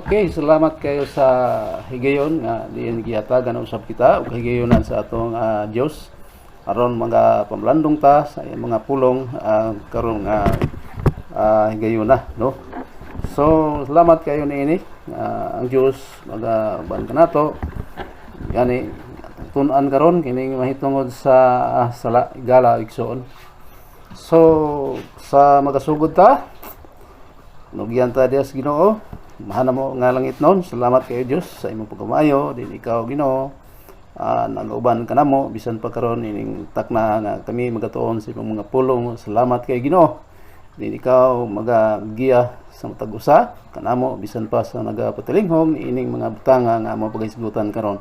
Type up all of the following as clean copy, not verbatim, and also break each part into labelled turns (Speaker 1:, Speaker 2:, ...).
Speaker 1: Okay, salamat kayo sa higayon nga diin gihatagan usab kita og higayonan sa atong Dios aron mga pamlandong ta sa iyang mga pulong karon nga higayona, no? So, salamat kayo niini. Ang Dios magaban kanato. Gani tun-an karon kining mahitungod sa sala, higala, igsoon. So, sa magasugod ta, nugyan ta diya sa Ginoo. Mahal mo nga langit noon. Salamat kayo, Dios, sa imong pagkamayo. Din ikaw, Ginoo, nagauban ka namo bisan pa karon ining takna nga kami magatuon sa imong mga pulong. Salamat kay Ginoo. Din ikaw magagiya sa matag usa kanamo bisan pa sa nagapatilinghong ining mga butanga nga amo pagahisgutan karon.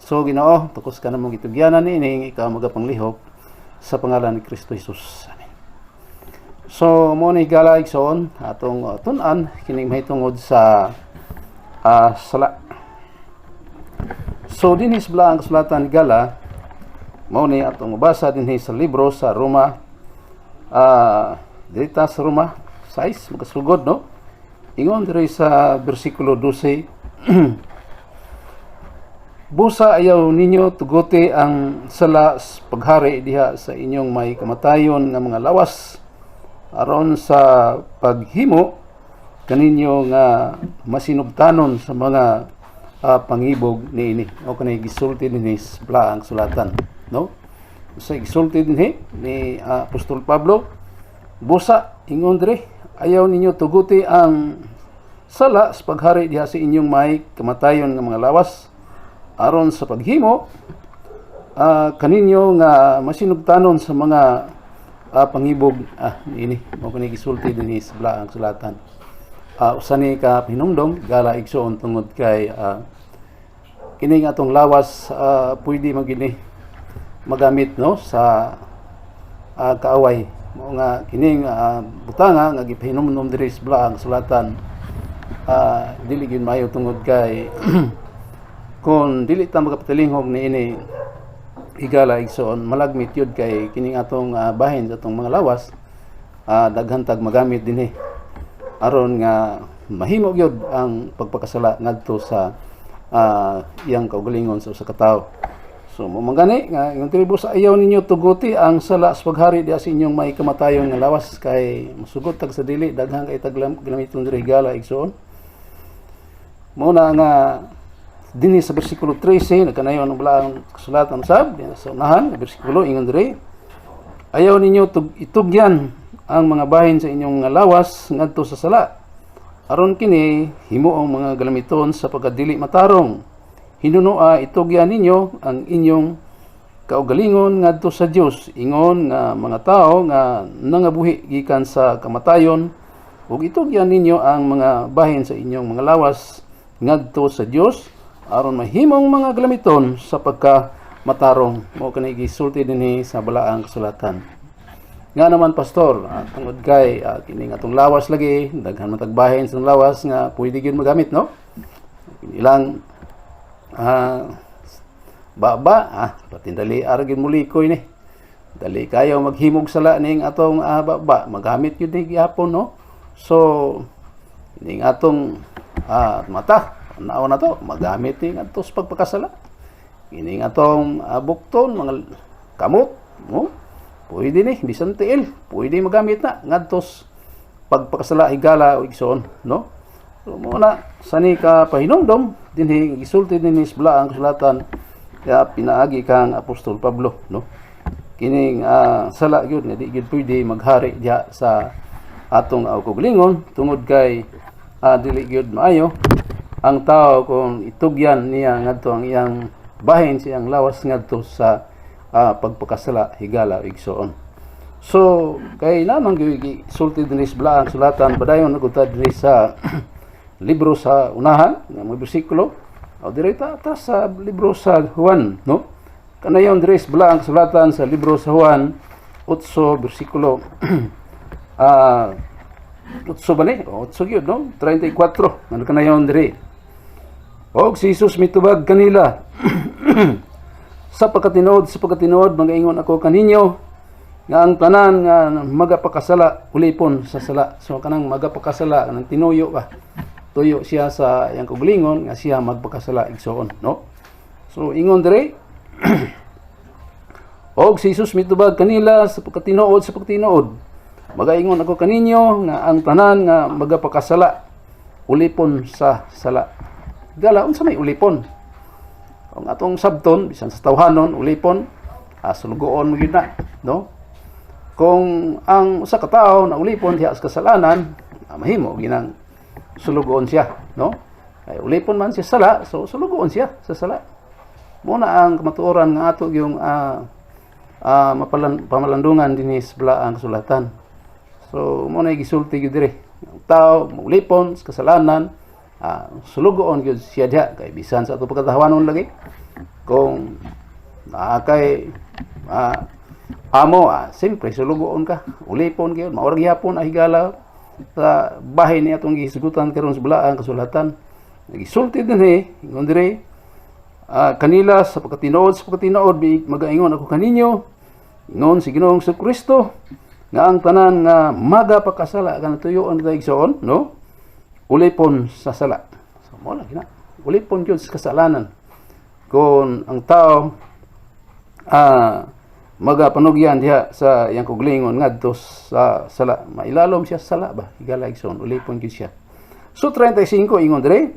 Speaker 1: So Ginoo, tukos ka namo gitugyanan niining ikaw magapanglihok sa pangalan ni Kristo Jesus. Amen. So mo ni, higala, igsoon, atong tun-an kining mahitungod sa sala. So dinhi sa balaang kasulatan, higala, mao ni atong mabasa dinhi sa libro sa Roma, dirita sa Roma 6 makasugod, no? Ingon diri sa bersikulo 12: "Busa ayaw ninyo tuguti ang sala sa paghari diha sa inyong may kamatayon nga mga lawas aron sa paghimo kaninyo nga masinugtanon sa mga pangibog niini." O kanay gisulti dinhi sa balaang sulatan, no? Sa gisulti dinhi ni Apostol Pablo, busa ingon diri, ayaw ninyo tuguti ang sala sa paghari diha sa inyong may kamatayon nga mga lawas aron sa paghimo kaninyo nga masinugtanon sa mga pangibog ini. Mo kani gisulti dinhi sa balaang sulatan. Usa ni ka hinumdom, higala, igsoon, tungod kay kining atong lawas pwede magini magamit, no, sa kaaway. Mao nga kining butanga nga gipahinumdom diri sa balaang sulatan, dili gyud maayo tungod kay kung dili ta magapatilinghog niini, higala, igsoon, malagmit yun kay kining atong bahin sa atong mga lawas, daghan tag magamit dinhi aron nga mahimo gyud ang pagpakasala ngadto sa iyang kaugalingon sa usa ka tawo. So mo man gani nga ingon diri, sa ayaw ninyo tuguti ang sala sa paghari diha sa inyong may kamatayon nga lawas, kay musugot tag sa dili, daghan kay tag gamiton diri, higala, igsoon. Mo na nga dinhi sa bersikulo 13, nagkanayon ang balaang kasulatan sab dinhi sa unahan bersikulo, ingon diri, "Ayaw ninyo itugyan ang mga bahin sa inyong mga lawas ngadto sa sala aron kini himuong mga galamiton sa pagkadili matarong. Hinunoa itugyan ninyo ang inyong kaugalingon ngadto sa Dios ingon nga mga tao nga nangabuhi gikan sa kamatayon ug itugyan ninyo ang mga bahin sa inyong mga lawas ngadto sa Dios aron mahimong mga galamiton sa pagka matarong." Mo kani gisulti dinhi sa balaang kasulatan. Nga naman, pastor? Tungod kay kining atong lawas lagi, daghan man tag bahin sa lawas nga pwede gyud magamit, no? Ilang baba, patindali ara gyud mulikoy ni. Dali kayo maghimog sala ning atong baba, magamit gyud ni gihapon, no? So ning atong mata, naon na to, magamit ni ngadto sa pagpakasala. Kining atong bukton, mga kamot, no? Pwede ni bisan tiil, pwede magamit na ngadto sa pagpakasala, higala o igsoon, no? So mo na sani ka pahinumdom dinhi gisulti dinhi sa balaang kasulatan kaya pinaagi kang Apostol Pablo, no? Kining sala gyud nga di gyud pwede maghari diha sa atong kaugalingon tungod kay dili gyud maayo ang tao kung itugyan niya ngadto ang iyang bahin sa iyang lawas ngadto sa pagpakasala, higala, igsoon. So kay namang gyud gisulti dinhi sa balaang sulatan, padayon na gud dinhi sa libro sa unahan nga mga bersikulo o direkta ta sa libro sa Juan, no? Kanayon diri sa balaang kasulatan sa libro sa Juan 8 bersikulo 8 ba ni? O, 8 gyud, no? 34. Ano kanayon diri? "Og si Jesus mitubag kanila, 'Sa pagkatinuod magaingon ako kaninyo nga ang tanan nga magapakasala ulipon sa sala.'" So kanang magapakasala, kanang tinuyo ba? Tuyo siya sa iyang kaugalingon nga siya magpakasala, igsoon, no? So ingon dire, "Og si Jesus mitubag kanila sa pagkatinuod, sa pagkatinuod, magaingon ako kaninyo nga ang tanan nga magapakasala ulipon sa sala." Gala, unsa may ulipon? Ang atong sabton bisan sa tawhanon, ulipon, sulugoon mo gyud na, no? Kung ang usa ka tawo na ulipon diha sa kasalanan, mahimo ginang sulugoon siya, no? Kay ulipon man siya sala, so sulugoon siya sa sala. Mao na ang kamatuoran nga ato yung pamalandungan dinhi sa balaang kasulatan. So mao na gisulti gyud diri. Ang tao maulipon sa kasalanan, sulugoon gyud siya diha kay bisan sa ato pagkatawhanon lagi kung naa kay amo, siyempre sulugoon ka, ulipon gyud. Mao ra gihapon ang higala sa bahin ni atong gihisgutan karon sa balaang kasulatan. Gisulti dinhi, ingon diri kanila, "Sa pagkatinuod, sa pagkatinuod, magaingon ako kaninyo," ingon si Ginoong Kristo, "nga ang tanan nga magapakasala," kanang tuyoon ta, igsoon, no, "ulipon sa sala." So mo lagi na ulipon gyud sa kasalanan kung ang tao magapanugyan diha sa iyang kaugalingon ngadto sa sala, mailalom siya sa sala ba, higala, igsoon, ulipon gyud siya. So 35, ingon dire,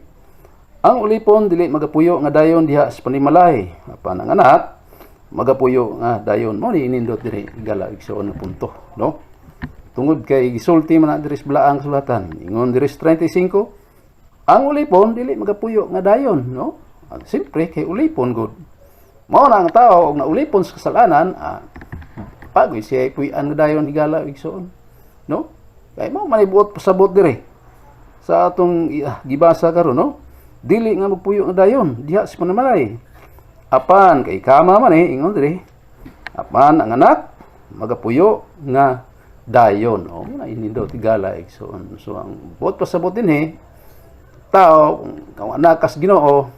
Speaker 1: "Ang ulipon dili magapuyo nga dayon diha sa panimalay, apan ang anak magapuyo nga dayon." Mo ni inindot diri, higala, igsoon, nga punto, no? Tungod kay gisulti man na diri sa balaang kasulatan. Ingon diri sa 35, ang ulipon dili magapuyo nga dayon, no? Siyempre kay ulipon gud. Mao na ang tao og naulipon sa kasalanan, pagoy siya puy-an nga dayon, higala, igsoon, no? Kay mao man buot pasabot diri sa atong gibasa karon, no? Dili nga magpuyo nga dayon diha sa panimalay. Apan kay kama man eh, ingon diri, apan ang anak magapuyo nga dayon. O na inindot, higala, igsoon. So ang buot pasabot dinhi, tao kung anak kas Ginoo,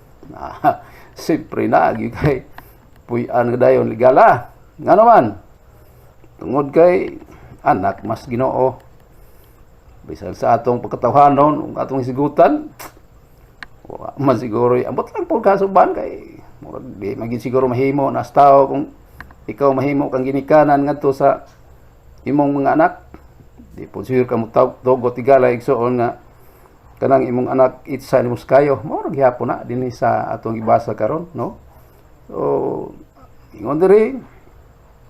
Speaker 1: siyempre na gyud kay puy-an nga dayon, higala. Ngano man? Tungod kay anak mas Ginoo. Bisan sa atong pagkatawhanon, ug atong hisgutan, wa man siguro, ambot lang po kasuban kay murag di magin siguro mahimo na sa tao kung ikaw mahimo kang ginikanan ngadto sa imong mga anak, di po siguro ka mo tugot, higala, igsoon, nga kanang imong anak itsa nimo kayo. Mao ra gihapon na dinhi sa atong gibasa karon, no? So ingon diri,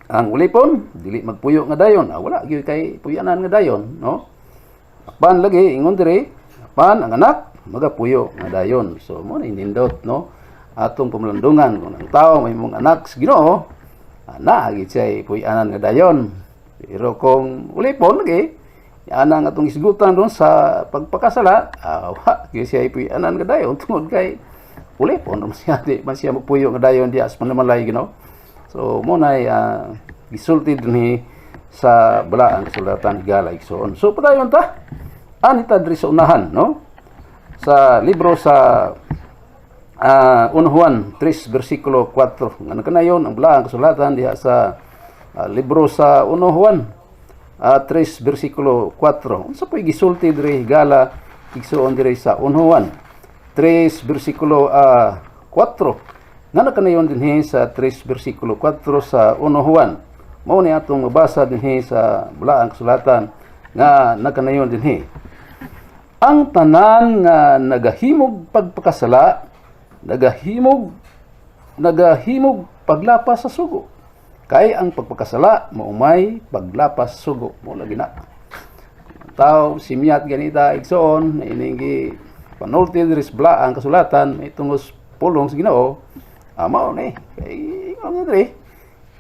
Speaker 1: ang ulipon dili magpuyo nga dayon, wala gyud kay puyanan nga dayon, no? Apan lagi, ingon diri, apan ang anak magapuyo nga dayon. So mo na inindot, no, atong pamalandungan, kung ang tao may mong anak sa Ginoo, na gid siya puyanan nga dayon. Pero kung ulipon lagi ana ang atong isgutan ron sa pagpakasala, wa gyud siya puyanan nga dayon tungod kay ulipon man siya, di man siya magpuyo nga dayon diha sa panimalay Ginoo. So mo na gisulti dinhi sa balaang kasulatan, higala, igsoon. So padayon ta ani ta diri sa unahan, no, sa libro sa 1 Juan 3 versikulo 4. Nga kanayon ang balaang kasulatan diha sa libro sa 1 Juan 3 versikulo 4? Unsa po'y gisulti diri, higala, igsoon, diri sa 1 Juan 3 versikulo 4? Nga kanayon dinhi sa 3 versikulo 4 sa 1 Juan? Mao ni atong mabasa dinhi sa balaang kasulatan nga nakanayon dinhi. "Ang tanan nga nagahimog pagpakasala nagahimog paglapas sa sugo. Kay ang pagpakasala maumay paglapas sugo." Mo lagi na. Ang tao simyat ganita, igsoon, ining panulti diri sa balaang kasulatan may tungos pulong sa Ginoo, mao ni kay ingon diri,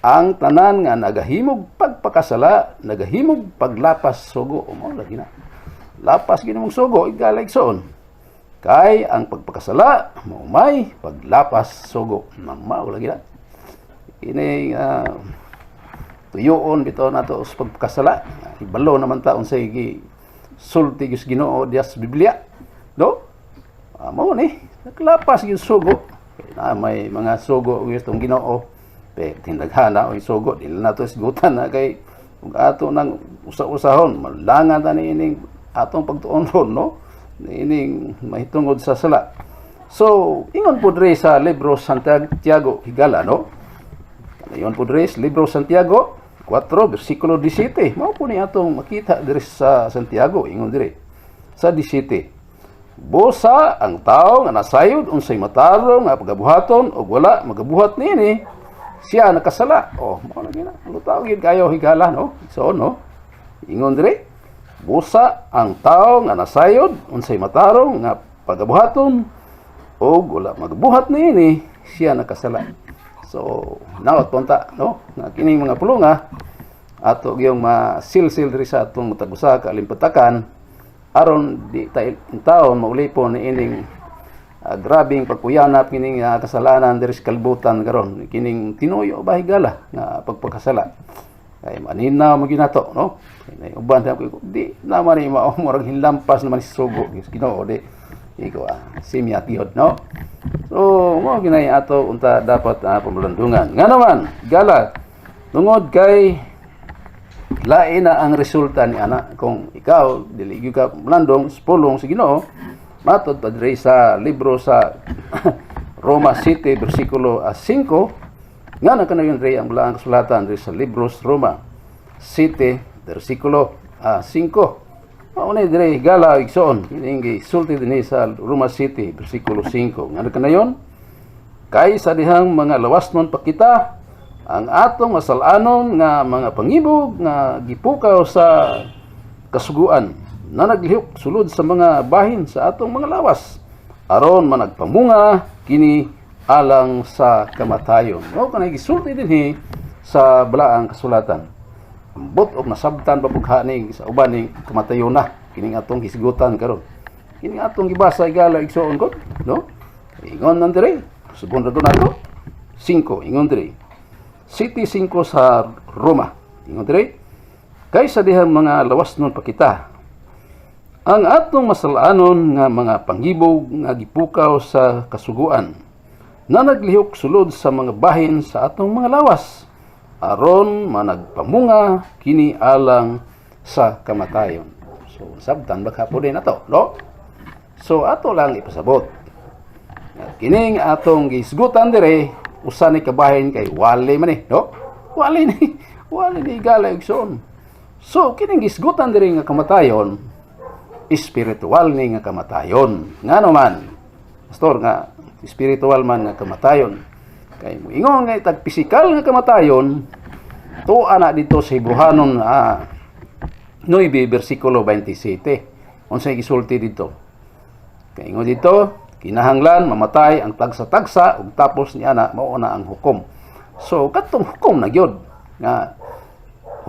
Speaker 1: "Ang tanan nga nagahimog pagpakasala nagahimog paglapas sugo." Mao lagi na, lapas gid mong sugo, higala, igsoon, kay ang pagpakasala maumay paglapas sugo. Mao lagi na ini tuyoon bitaw nato sa pagpakasala. Ibalo naman ta unsay gi sulti gyud sa Ginoo diya sa Biblia, no? Mao ni naglapas gyud sugo. Kay na may mga sugo gyud tong Ginoo, pe tindaghana o sugo dili nato isgutan na kay kung ato nang usa-usahon malangan ta ni ining atong pagtuon ron, no? Ining mahitungod sa sala. So, ingon po diri sa libro Santiago, higala, no? Ingon po diri sa libro Santiago 4 versikulo 17. Mao po ni atong makita diri sa Santiago, ingon diri sa 17. Busa ang tao nga nasayod unsay matarong nga pagabuhaton ug wala magabuhat niini, siya nakasala. Oh, mao na gina. Ang tao gid kayo, higala, no? So, no? Ingon diri, busa ang tao nga nasayod unsay matarong nga pagabuhaton ug wala magabuhat niini, siya nakasala. So, naot punta, no? Nga kining mga pulunga ato gyung masilsil diri sa atong matag usa ka alimpatakan aron di ta taon maulipon ni ining grabing pagkuyanap kining kasalanan diri sa kalibutan karon, kining tinuyo ba, higala, nga pagpakasala kay maninaw mo ginato, no? Kay uban ta di naman ni mao murag hinlampas naman si sugo Ginoo di iko simya gyud, no? So mo ginay ato unta dapat pamalandungan nga naman gala tungod kay lain na ang resulta ni ana kung ikaw dili gyud ka malandong sa pulong sa Ginoo. Matod pa diri sa libro sa Roma 7 bersikulo 5 nga nakanayon diri ang balaang kasulatan diri sa libro sa Roma 7 bersikulo 5. Mao ni diri, higala, igsoon, kining gisulti dinhi sa Roma 7 bersikulo 5 nga nakanayon, kay sa dihang mga lawasnon pa kita, ang atong masalanon nga mga pangibog nga gipukaw sa kasuguan na naglihok sulod sa mga bahin sa atong mga lawas aron managpamunga kini alang sa kamatayon. Mao kanay gisulti dinhi sa balaang kasulatan. Ambot og nasabtan pa pugha ni sa uban ning kamatayon na kining atong hisgutan karon. Kining atong gibasa, higala, igsoon ko, no? Ingon nang dire, subon ra nato. 5 ingon dire. City 5 sa Roma. Ingon dire, kay sa dihang mga lawasnon pa kita, ang atong masalanon nga mga panghibog nga gipukaw sa kasuguan na naglihok sulod sa mga bahin sa atong mga lawas aron managpamunga kini alang sa kamatayon. So sabtan ba po din ato, no? So ato lang ipasabot. Kining atong gisgutan dire usa ni kabahin kay wali man ni, no? Wali ni, wali ni, higala, igsoon. So kining gisgutan dire nga kamatayon, espiritual ni nga kamatayon. Ngano man, pastor, nga espiritual man nga kamatayon? Kay moingon nga itag pisikal nga kamatayon, tuwa na dito sa Hebrehanon 9 bersikulo 27. Unsay gisulti dito? Kay ingon dito, kinahanglan mamatay ang tagsa-tagsa ug tapos niya na mao na ang hukom. So katong hukom na gyud nga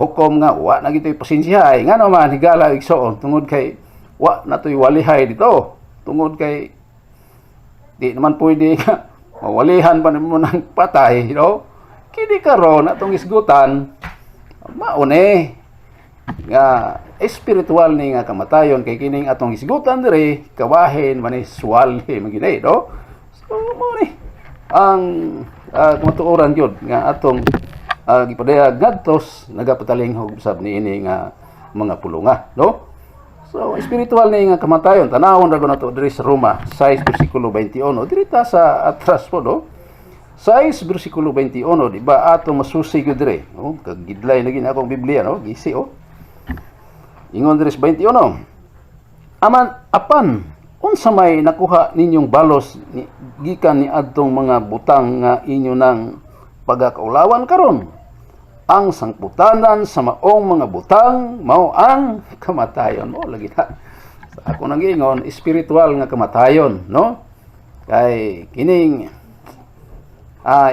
Speaker 1: hukom nga wa na gito'y pasensya ay ngano man, higala, igsoon, tungod kay wa na to'y walihay dito, tungod kay di naman pwede nga mawalihan pa nimo ng patay, no? Kini karon atong isgutan maune nga espiritual ni nga kamatayon kay kining atong isgutan diri kawahin man ni suwali man gini, no? So mao ni ang kamatuoran gyud nga atong gipadayag ngadto nagapatalinghog sab niini nga mga pulunga, no? So espiritual ni nga kamatayon, tanawon ra nato diri sa Roma 6 bersikulo 21 diri ta sa atras po, no? 6 bersikulo 21, di ba, ato masusi gyud diri, no? Kagidlay na gini akong Biblia, no? Gisi oh. Ingon diri sa 21. Aman apan unsa may nakuha ninyong balos ni, gikan ni adtong mga butang nga inyo nang pagakaulawan karon? Ang sangputanan sa maong mga butang mao ang kamatayon. Mo lagi na. Sa ako nang giingon, espiritual nga kamatayon, no? Kay kining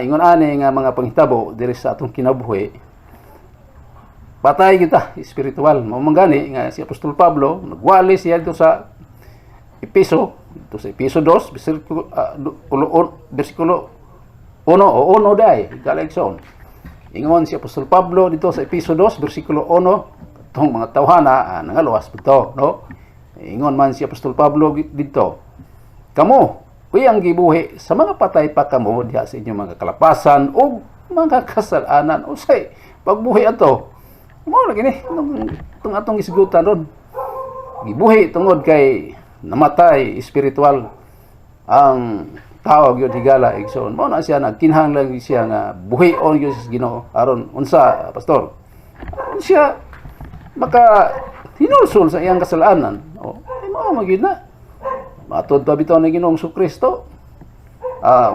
Speaker 1: ingon ani nga mga panghitabo diri sa atong kinabuhi, patay kita espiritual. Mao man gani nga si Apostol Pablo nagwali siya dito sa Epeso, dito sa Epeso 2 bersikulo 1 o 1 day, galegson. Ingon si Apostol Pablo dito sa Epeso 2 bersikulo 1, itong mga tawhana nangaluwas dito, no? Ingon man si Apostol Pablo dito, kamo uyang gibuhi sa mga patay pa kamo diha sa inyong mga kalapasan o mga kasalanan. Usay pagbuhi ato? Mao lagi ni itong atong isgutan ron. Gibuhi tungod kay Namatay espiritual ang tao gyud, higala, igsoon. Mao na siya nagkinahanglan gyud siya nga buhion gyud sa Ginoo. Aron unsa, pastor? Aron siya maka hinulsol sa iyang kasalanan. O, ay mao man gyud na. Matod pa bitaw ni Ginoong Kristo.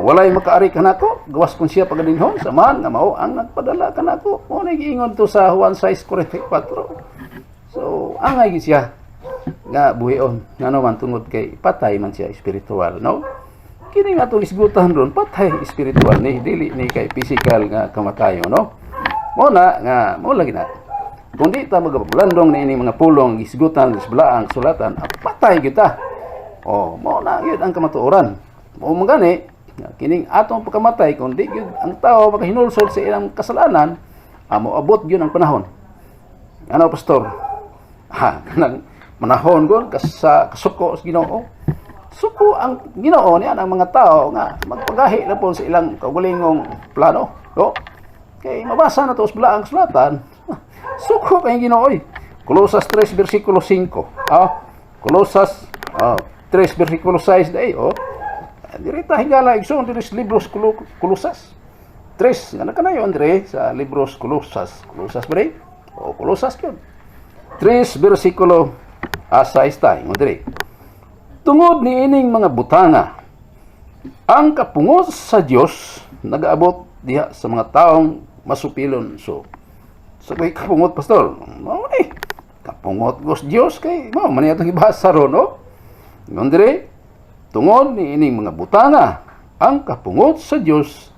Speaker 1: Walay makaari kanako gawas kung siya pagalinhon sa man nga mao ang nagpadala kanako. Mao na giingon to sa Juan 6:44. So angay gyud siya nga buhion, ngano man? Tungod kay patay man siya espiritual, no? Kini nga atong isgutan ron, patay espiritual ni, dili ni kay physical nga kamatayon, no? Mo na nga mo lagi na kung di ta magapalandong ni ining mga pulong isgutan sa balaang sulatan, patay kita. Oh, mao na gyud ang kamatuoran. Mao man gani nga kining atong pagkamatay, kung di gyud ang tao makahinulsol sa ilang kasalanan, moabot gyud ang panahon. Ano, pastor? Ha, kanang manahon gud sa kasuko sa Ginoo. Suko ang Ginoo niya ang mga tao nga magpagahi na po sa ilang kaugalingong plano, no? Kay mabasa na to sa balaang sulatan. Suko kay Ginoo oy. Colosas 3 versikulo 5. Colosas 3 versikulo 6 dai, oh. Dirita, higala, igsoon, diri sa libros Colosas. 3 nga kanayo andre sa libros Colosas. Colosas ba? O Colosas yun. 3 versikulo 6 ta, ingon diri. Tungod ni ining mga butanga, ang kapungot sa Dios nagaabot diha sa mga taong masupilon. So, sa kay kapungot, pastor, mao ni. Kapungot gos Dios kay mao man atong ibasa ron, no? Ingon diri, tungod ni ining mga butanga, ang kapungot sa Dios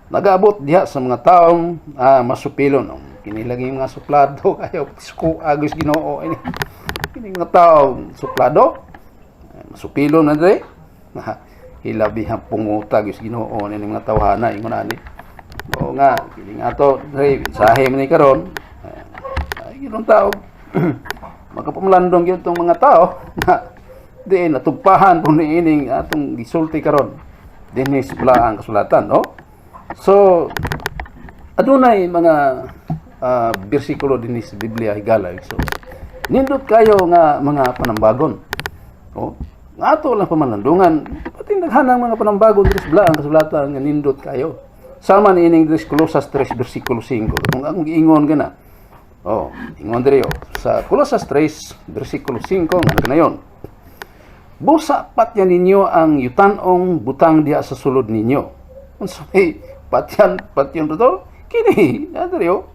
Speaker 1: nagaabot diha sa mga taong masupilon. Oh, kini lagi mga suplado kayo suko agos Ginoo ini. Kini mga taong suplado, masupilon na dire. Hilabi ang pungutag is Ginoo ni mga tawhana ingon ani. Oo nga, kini nga to dire mensahe man ni karon. Ay ginong tao makapamalandong gyud tong mga tao na di natugpahan po ni ining atong gisulti karon dinhi sa balaang kasulatan, no? So adunay mga bersikulo dinhi sa Biblia, higala. So nindot kayo nga mga panambagon, oh, nga ato lang pamalandungan, pati daghanang mga panambagon diri sa balaang kasulatan nga nindot kayo, sama ni ining diri sa Colosas 3 versikulo 5. Kung akong giingon gana, oh, ingon diri, oh, sa Colosas 3 versikulo 5 nga kanayon: "Busa patyan ninyo ang yutanong butang diha sa sulod ninyo." Unsa may patyan patyon to? Kini, diri oh.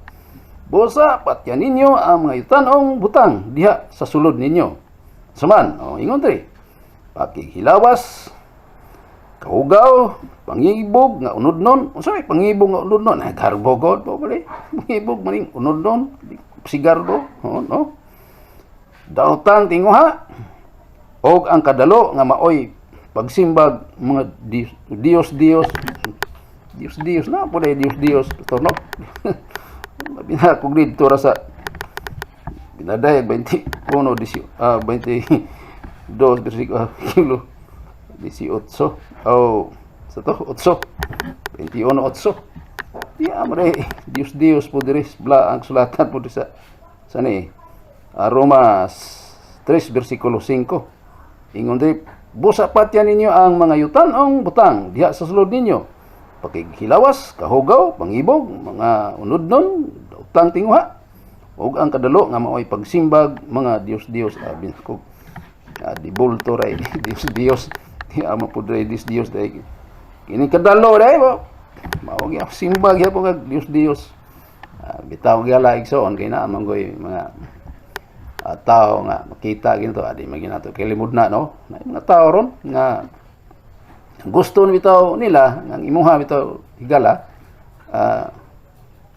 Speaker 1: "Busa patyan ninyo ang mga yutanong butang diha sa sulod ninyo." Saman, oh, ingon diri. Pakighilawas, kahugaw, pangibog nga unodnon. Unsa may pangibog nga unodnon? Ay garbo god po bali. Pangibog maning unodnon, sigarbo, oh, no? Daotang tinguha, og ang kadalo nga maoy pagsimbag mga Dios Dios Dios Dios na po, Dios Dios to, no? Labi na kung dito ra sa binadayag 21 22 versikulo kilo 18, oh, sa to 8 21 8. Di amre Dios Dios po diri bla ang sulatan po sa ni Roma 3 versikulo 5. Ingon diri: "Busa patyan ninyo ang mga yutanong butang diha sa sulod ninyo. Pakighilawas, kahugaw, pangibog, mga unodnon, utang tinguha, ug ang kadalo nga maoy pagsimbag mga Dios-Dios." Ko di bulto ray Dios Dios, di ama pud ray Dios Dios dai. Kini kadalo dai mo mao gyud simbag gyapon kag Dios Dios. Bitaw gyala, igsoon, kay naa man goy mga tao nga makita ginto adi maginato kay limod na, no? Na mga tao ron nga gusto bitaw nila ang imuha bitaw, higala,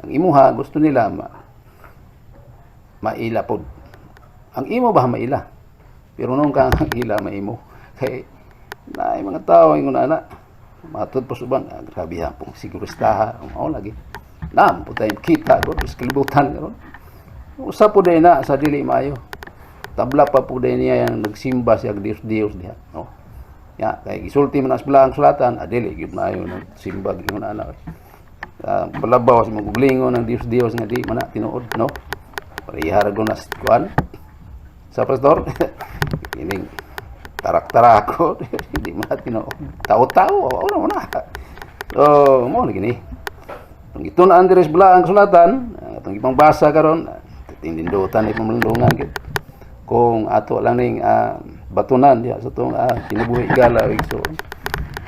Speaker 1: ang imuha gusto nila maila pod. Ang imo ba maila, pero nung ka ang ila maimo kay naay mga tao ingon ana. Matod pa suban, grabe ha pong siguristaha mao lagi nam putay kita ko sa kalibutan karon. Usa po day na sa dili maayo, tabla pa po day niya yang nagsimba siya Dios Dios diha, no? Ya kay gisulti man sa balaang sulatan, dili gyud maayo nagsimba ingon ana. Palabaw sa mga gublingon ng Dios Dios nga di man na tinuod, no? Pareha ra na kuan sa pastor kining. Tarak-tarako, di man tinuod. Tao-tao, ano na. So, mao na gini. Atong gitun-an diri sa Balaang Kasulatan, atong ipangbasa karon, tindindutan ni pamalandungan gid. Kung ato lang ning batunan diha sa atong kinabuhi, gala igsoon.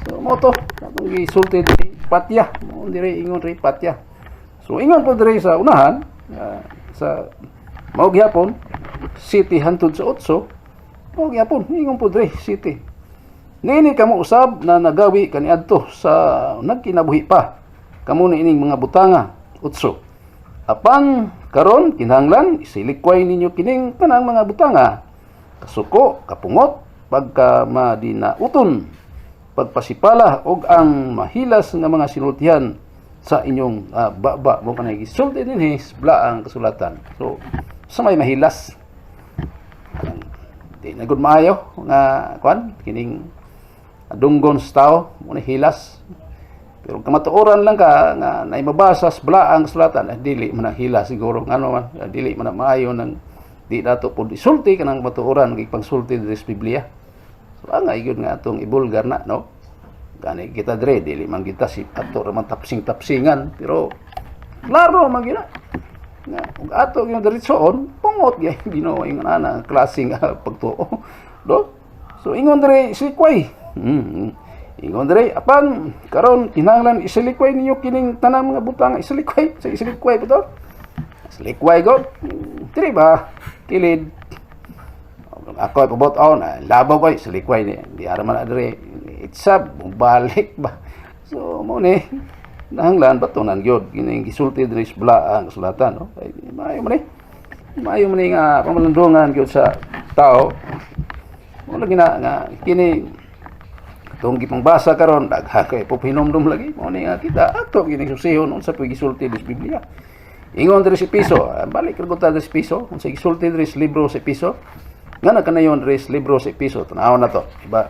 Speaker 1: So mao to, atong gisulti diri patya, mao diri ingon diri patya. So ingon po diri sa unahan sa mao gihapon 7 hantod sa 8, mao gihapon ingon po diri 7. Nini kamo usab na nagawi kaniadto sa nagkinabuhi pa kamo niining mga butanga. 8. Apan karon kinahanglan isilikway ninyo kining tanang mga butanga: kasuko, kapungot, pagka madinauton, pagpasipala og ang mahilas nga mga sinultihan sa inyong baba. Mao kanay gisulti dinhi sa Balaang Kasulatan. So sa may mahilas, di na gud maayo nga kuan kining dunggon sa tao mo ni hilas. Pero kamatuoran lang ka nga nay mabasa sa Balaang Kasulatan, dili man ang hilas siguro, ngano man dili man na maayo nang di nato pud isulti kanang matuoran nga ipangsulti diri sa Biblia. So ang gyud nga atong ibulgar na, no? Gani kita dire dili man kita si ato ra man tapsing-tapsingan, pero klaro man gyud na nga ug ato yung diretsoon pungot gyud Ginoo ingon ana klase nga pagtuo, do. So ingon dire isilikway. Ingon dire, apan karon kinahanglan isilikway ninyo kining tanang mga butang. Isilikway sa isilikway po to, isilikway god diri ba kilid ako ay pabot on labaw ko isilikway ni di ara man na dire itsab balik ba. So mo ni nahanglan batunan gyud kining gisulti diri sa Balaang Kasulatan, no? Ay, maayo man ni nga pamalandungan gyud sa tao. Mo lagi na nga kini atong gipangbasa karon, daghan kay pupinomdom lagi. Mo ni nga kita ato kini susihon unsa po'y gisulti diri sa Biblia. Ingon diri sa Episo, balik ra gud ta diri sa Episo, unsa gisulti diri sa libro sa Episo? Nga na kanayon diri sa libro sa Episo, tan-awon na to. Iba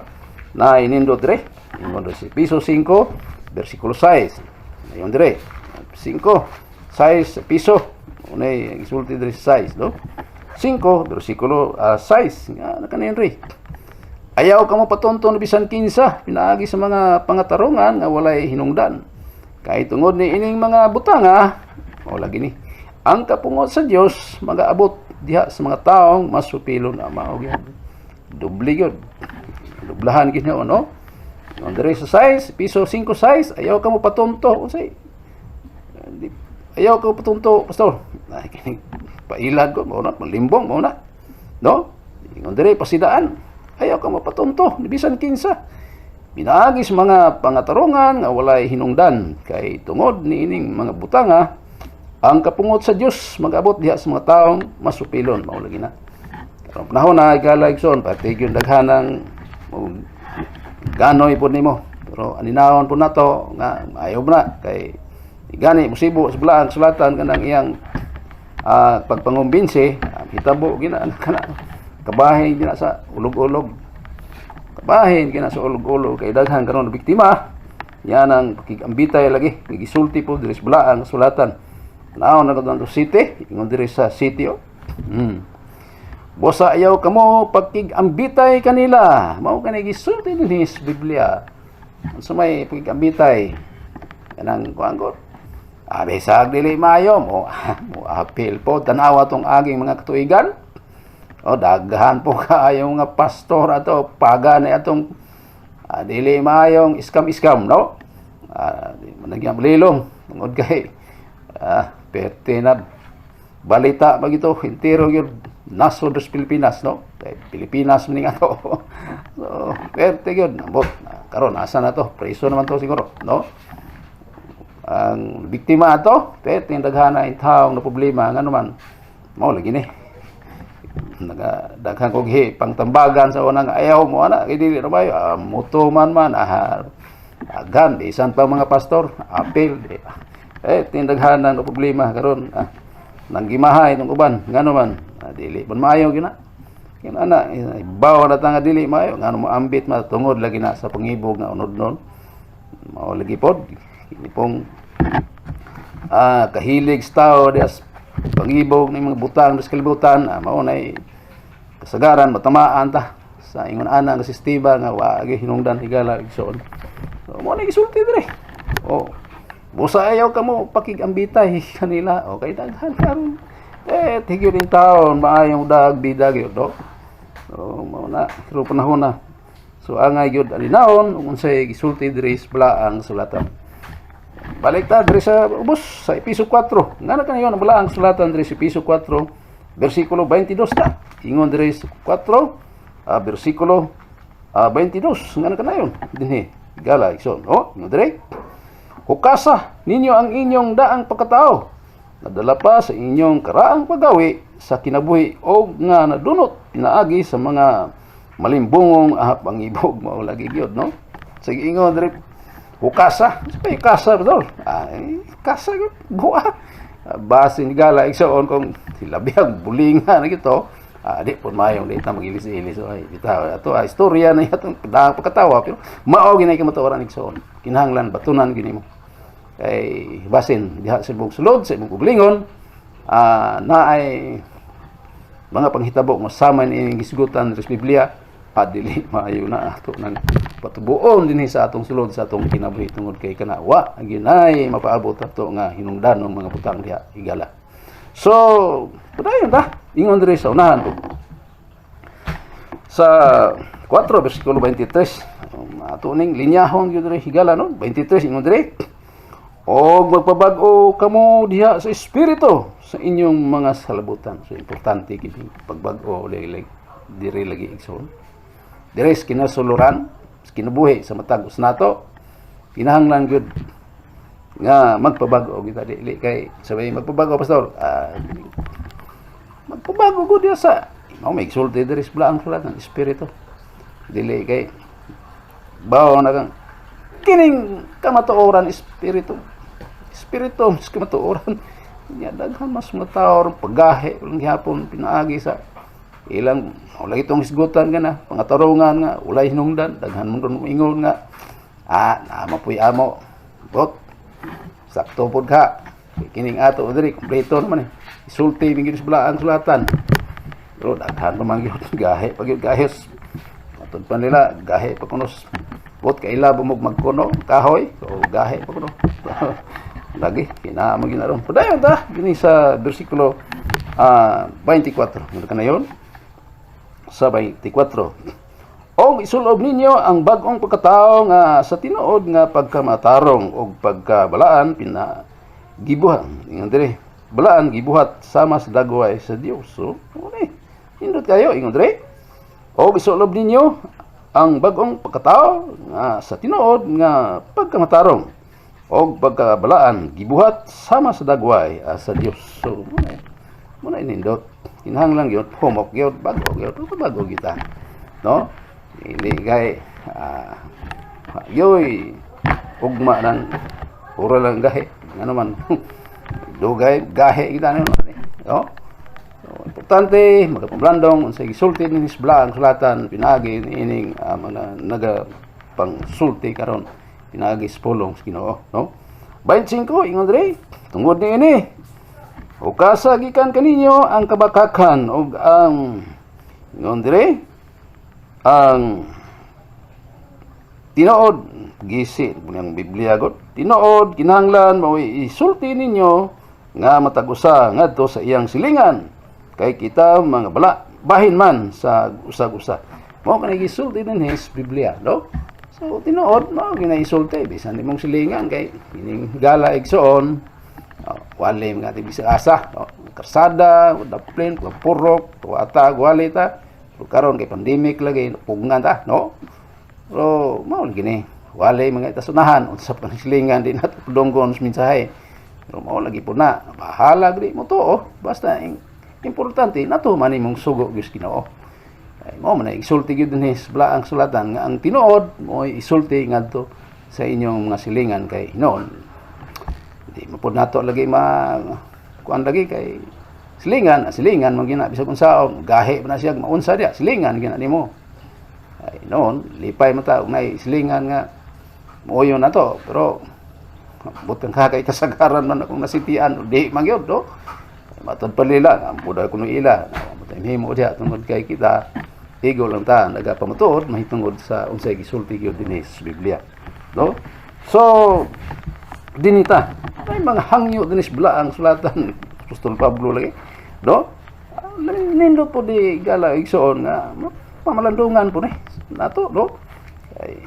Speaker 1: na inindot diri. Ingon diri sa Episo 5 versikulo 6. Ayon diri. 5 6 Episo. Unay gisulti diri sa 6, no? 5 versikulo 6 nga na kanayon diri. Ayaw kamo patunton bisan kinsa pinaagi sa mga pangatarungan nga walay hinungdan. Kay tungod ni ining mga butanga, mao lagi ni, ang kapungot sa Dios magaabot diha sa mga taong masupilon na mao gyud. Doble gyud. Dublahan gyud, no? Ang diri sa 6, Episo 5:6, ayaw kamo patunto. Unsay? Ayaw ka patunto, pastor. Ay, kining pailag ko, mao na, malimbong, mao na. No? Ingon diri pasidaan. Ayaw ka mapatunto, bisan kinsa pinaagi sa mga pangatarungan nga walay hinungdan, kay tungod ni ining mga butanga ang kapungot sa Dios mag-abot diha sa mga taong masupilon. Mao lagi na karon panahon na igala, igsoon, pati gyud daghanang mo ganoy pod nimo, pero aninahon po nato nga ayaw na kay gani musibo sa Balaang Kasulatan kanang iyang pagpangumbinsi, hitabo gina kana kabahin gina sa ulog-ulog, kabahin gina sa ulog-ulog, kay daghan karon na biktima yan ang pakigambitay lagi gisulti po diri sa Balaang Kasulatan. Naon na kadto 7, ingon diri sa 7 oh. Busa ayaw kamo pagkigambitay kanila. Mao kani gisulti dinhi sa Biblia. Unsa may pagkigambitay? Kanang kuan ko. Bisag dili maayo mo, mo apil po tanawa tong aging mga katuigan. O daghan po kaayo mga pastor ato paga na atong dili maayong scam-scam, no? Di man nagyang lilong tungod kay perte na balita bagito entero gyud nasod sa Pilipinas, no? Kay Pilipinas man ning ato. So perte gyud ambot karon asa na to, preso naman to siguro, no? Ang biktima ato perte yung daghana in taong na problema, ngano man mao lagi ni naga daghan kog hi pangtambagan sa una nga ayaw mo ana kay dili ra bayo muto man man daghan bisan pa mga pastor apil di, tindaghanan o problema karon nanggimahay itong uban, ngano man dili man maayo gina kin ana bawa na ta nga dili maayo, ngano moambit ma tungod lagi na sa pangibog nga unod nun. Mao lagi pod kini pong kahilig sa tao dias pangibog ng mga butang sa kalibutan, mao nay kasagaran matamaan ta. Sa ingon ana nga sistema nga wa gyud hinungdan, higala, igsoon. So mo na gisulti dire. Oh. Busa ayaw kamo pakig-ambitay kanila. Okay, daghan karon. Eh, tigil din taon, maayong dag, bida gyud, no? So, mao na, pero panahon na. So, angay gyud alinawon ug unsay gisulti diri sa balaang sulatan. Balik ta diri sa ubos sa Epeso 4. Nga na kaniyo ang balaang sulatan diri sa Epeso 4 versikulo 22 ta. Ingon diri sa 4 versikulo 22, nga na kanayon dinhi. Gala, igsoon. Oh, ingon diri. "Hukasa ninyo ang inyong daang pagkatao, nadala pa sa inyong karaang paggawi sa kinabuhi o nga nadunot pinaagi sa mga malimbungong pangibog." Mao lagi gyud, no? Sige, ingon diri, hukasa. Sa kasa dol. Ay, kasa gyud buha. Basin, gala, igsoon, kung silabihag bulingan na gito, di po mayong di ta magilis-ilis. Ay, bitaw ato istorya na atong daang pagkatawa, pero mao ginay kamatuoran, igsoon. Kinahanglan batunan gini mo kay basin diha sa imong sulod, sa imong uglingon, na ay mga panghitabo mo sama ni gisgutan sa Biblia, dili maayo na ato nang patubuon dinhi sa atong sulod, sa atong kinabuhi, tungod kay kana wa ginay mapaabot ato nga hinungdan ng mga butang diha, higala. So padayon ta. Ingon diri sa unahan sa 4 versikulo 23, ato ning linyahon gyud diri, higala, no? 23, ingon diri, "Og magpabag-o kamo diha sa espiritu sa inyong mga salabutan." So importante kini pagbag-o dili diri lagi, igsoon. Dire sa kinasuluran, sa kinabuhi sa matag usa nato, kinahanglan gyud nga magpabag-o kita. Dili kay sabay magpabag-o, pastor. Magpabago gud diha sa mao may gisulti diri sa balaang sulatan, espiritu. Dili kay bawo na kang kining kamatuoran, espiritu. Espiritu mas kamatuoran. Nya daghan mas mga tao ron paggahi lang gihapon pinaagi sa ilang wala itong hisgutan nga na pangatarungan nga walay hinungdan. Daghan man ron moingon nga naa mapuy amo bot sakto pod ka. Kining ato diri kompleto naman eh, isulti mingin sa balaang sulatan, pero daghan pa man gyud gahi pa gyud gahis. Matod pa nila gahi pa kuno, bot kaila bumog magkuno kahoy, so gahi pa kuno lagi kinama ginaron. Padayon ta gini sa bersikulo 24. Ano kana yon sa 24? "Og isulob ninyo ang bag-ong pagkatao nga sa tinuod nga pagkamatarong og pagkabalaan pina gibuhat." Ingon dire, balaan gibuhat sama sa dagway sa Dios. So, ano eh? Nindot kayo, ingon dire. "Og isulob ninyo ang bag-ong pagkatao nga sa tinuod nga pagkamatarong og pagkabalaan gibuhat sama sa dagway sa Dios. So, muna inindot. Kinahanglan gyud humok gyud, bago gyud, bago kita. No? Hindi kay yoy ugma ng puro lang gahi. Ano man dugay gahi kita ano, no? So, importante magapamlandong unsay gisulti ni balaang sulatan pinaagi ining mga naga pangsulti karon pinaagi sa pulong sa Ginoo, no? 25, ingon diri, "Tungod niini, hukasa gikan kaninyo ang kabakakan ug ang," ingon diri, "ang tinuod gisi ang Biblia god tinuod kinahanglan mao'y isulti ninyo nga matag usa ngadto sa iyang silingan, kay kita mga bala bahin man sa usag-usa." Mao kanay gisulti dinhi sa Biblia, no? So tinuod mao ginaisulti bisan nimong silingan kay kining gala, igsoon, wali mga bisag asa, no? Karsada, daplin, purok, tuwata, wali ta. Pero karon kay pandemic lagi, pugngan ta, no? Pero mao gini, wali mga itasunahan unsa pa silingan, di nato padunggon sa mensahe. Pero mao lagi po na, bahala gri mo to, basta importante nato man imong sugo gyud sa Ginoo. Ay mao man isulti gyud dinhi sa balaang sulatan nga ang tinuod mo isulti ngadto sa inyong mga silingan, kay hinuon di mapud nato lagi ma kuan lagi kay silingan, silingan man gina bisag unsaon gahi pa na siya maunsa diya, silingan gina nimo. Ay noon lipay man ta og nay silingan nga mooyo na to, pero butang ka kay kasagaran man akong nasitian di man gyud, no? Matod pa nila ang buday kuno ila butang himo diha tungod kay kita. Igo lang ta nagapamatuod mahitungod sa unsay gisulti gyud dinhi sa Biblia, no? So dinhi ta may mga hangyo dinhi sa Balaang Sulatan, Apostol Pablo lagi, no? Nindot po di, higala igsoon, nga pamalandungan po ni nato, no? Kay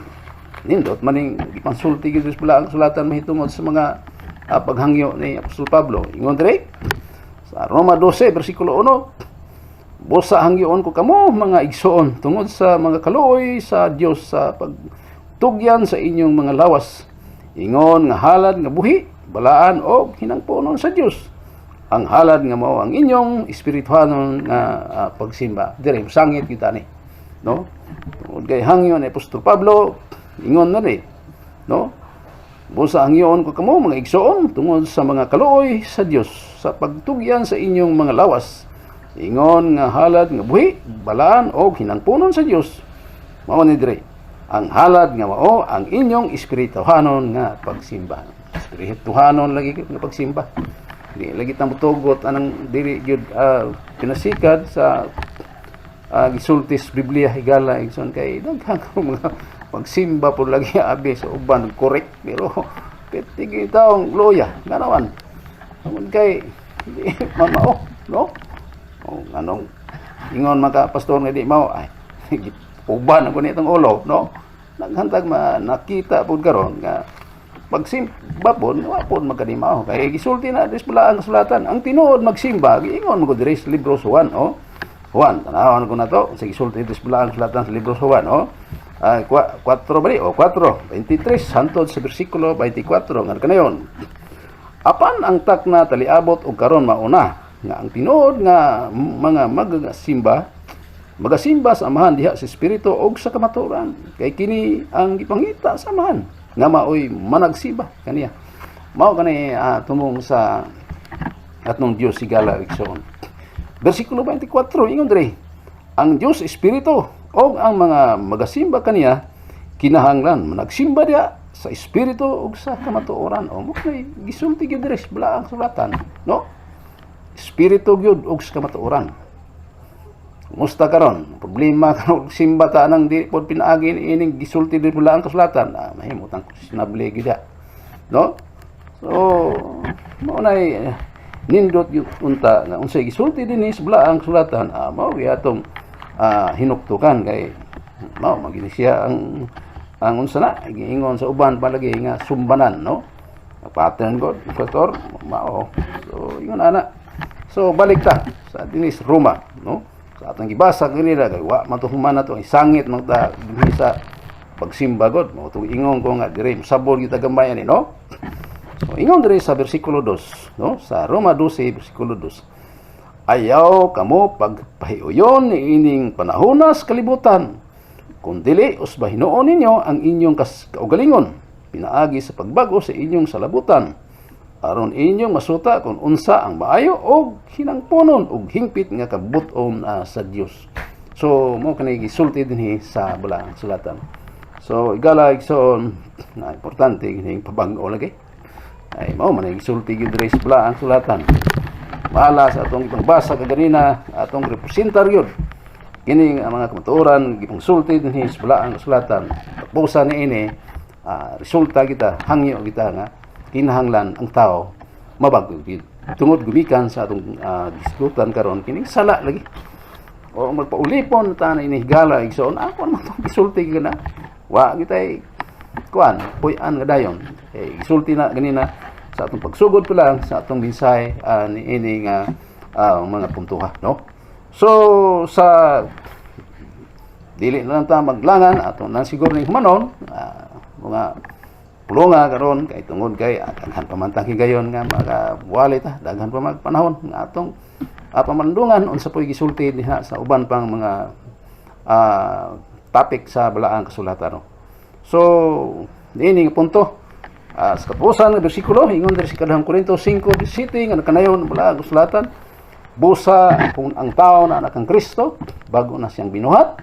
Speaker 1: nindot maning gipansulti gyud sa Balaang Sulatan mahitungod sa mga paghangyo ni Apostol Pablo. Ingon dire sa Roma 12 bersikulo 1, "Busa hangyoon ko kamo, mga igsoon, tungod sa mga kaluoy sa Dios, sa pagtugyan sa inyong mga lawas ingon nga halad nga buhi, balaan og hinangpunon sa Dios. Ang halad nga mao ang inyong espirituhanon nga pagsimba." Dire sangit kita ni, no? Tungod kay hangyo ni Apostol Pablo, ingon na ni, no? "Busa hangyoon ko kamo, mga igsoon, tungod sa mga kaluoy sa Dios, sa pagtugyan sa inyong mga lawas ingon nga halad nga buhi, balaan og hinangpunon sa Dios." Mao ni dire ang halad nga mao ang inyong espirituhanon nga pagsimba. Espirituhanon lagi nga pagsimba. Di lagi ta motugot anang dili gyud pinasikad sa gisulti sa Biblia, higala igsoon, kay daghang mga pagsimba po lagi abi sa uban correct, pero piti taong loya ganawan tungod kay di mamao, no? O anong ingon maka pastor nga di mao, ay uban ako nitong ulo, no? Naghantag ma nakita pud karon nga pagsimba pod wa pod magkadimao, kay gisulti na dis pala ang kasulatan ang tinuod magsimba. Giingon mo diri sa libro sa Juan, oh. Juan, tanawon ko na to sa gisulti dis pala ang kasulatan sa libro sa Juan, oh. Ay, 4 ba di? O, 4, 23, hantod sa bersikulo 24, nga kanayon. "Apan ang takna taliabot og karon mauna nga ang tinuod nga mga magasimba magasimba sa Amahan diha sa espiritu og sa kamatuoran, kay kini ang gipangita sa Amahan nga maoy managsimba kaniya." Mao kani tumong sa atong Dios, higala igsoon. Bersikulo 24, ingon diri, "Ang Dios espiritu og ang mga magasimba kaniya kinahanglan managsimba diha sa espiritu ug sa kamatuoran." O mo kay gisulti gyud diri sa Balaang Sulatan, no? Espiritu gyud ug sa kamatuoran. Kumusta karon? Problema karon, simba ta nang di pod pinaagi ining gisulti diri Balaang Kasulatan. Ah, mahimutang questionable gyud, no? So mao nay nindot gyud unta nga unsay gisulti dinhi sa Balaang Kasulatan, mao gyud hinuktukan, kay mao magini siya ang unsa na giingon sa uban palagi nga sumbanan, no? Pattern god pastor mao. So ingon ana. So balik ta sa dinhi sa Roma, no? Sa atong gibasa kanila, kay wa man to human na to, isangit man ta dinhi sa pagsimba god. Mao tong ingon ko nga dire sabon kita gamay ani, no? So ingon diri sa bersikulo 2, no? Sa Roma 12 bersikulo 2, "Ayaw kamo pagpahiuyon niining panahonas kalibutan, kun dili usba hinuon ninyo ang inyong kaugalingon pinaagi sa pagbago sa inyong salabutan, aron inyong masuta kung unsa ang maayo og hinangpunon og hingpit nga kabut-on sa Dios." So mo kani gisulti dinhi sa Balaang Sulatan. So higala igsoon, na importante kining pabag-o lagi ay mao man ang gisulti gyud diri sa Balaang Sulatan. Bahala sa atong ipangbasa kaganina, atong representar yun kini ang mga kamatuoran gipangsulti dinhi sa Balaang Kasulatan. Tapusan ni ini, resulta kita, hangyo kita nga kinahanglan ang tao mabago gyud tungod gumikan sa atong gisgutan karon kining sala lagi o magpaulipon ta na ini, higala igsoon. Ako naman tong gisulti na wa kitay kuan puy-an nga dayon, eh, gisulti na ganina sa atong pagsugod pa lang sa atong mensahe niini nga mga puntuha, no? So sa dili na lang ta maglangan, ato na siguro ning humanon mga pulonga karon, kay tungod kay daghan pa man tang higayon nga makabuwali ta, daghan pa mag panahon nga atong pamandungan unsa po'y gisulti diha sa uban pang mga topic sa Balaang Kasulatan, no? So niini nga punto, sa katapusan ng bersikulo, ingon diri sa Ikaduhang Korinto 5:17 nga nakanayon ng Balaang Kasulatan, "Busa kung ang tao na anak ang Kristo, bago na siyang binuhat,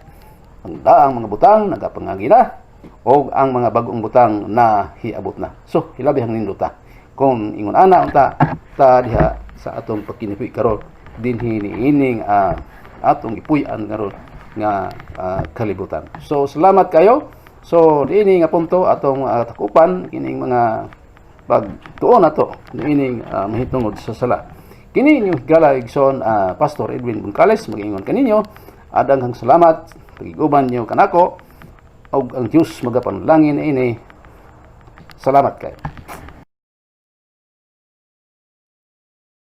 Speaker 1: ang daang mga butang nagapangagi na, o ang mga bagong butang na hiabot na." So hilabi ang nindota kung ingon ana unta ta diha sa atong pagkinipuy karon dinhi niining atong gipuy-an karon. nga kalibutan. So salamat kayo. So diini nga punto atong takupan kining mga pagtuon nato niining mahitungod sa sala. Kini inyong higala igsoon, Pastor Edwin Boncales, mag-ingon kaninyo, daghang salamat pagiguban niyo kanako ug ang Dios magapanalangin ini. Salamat kayo.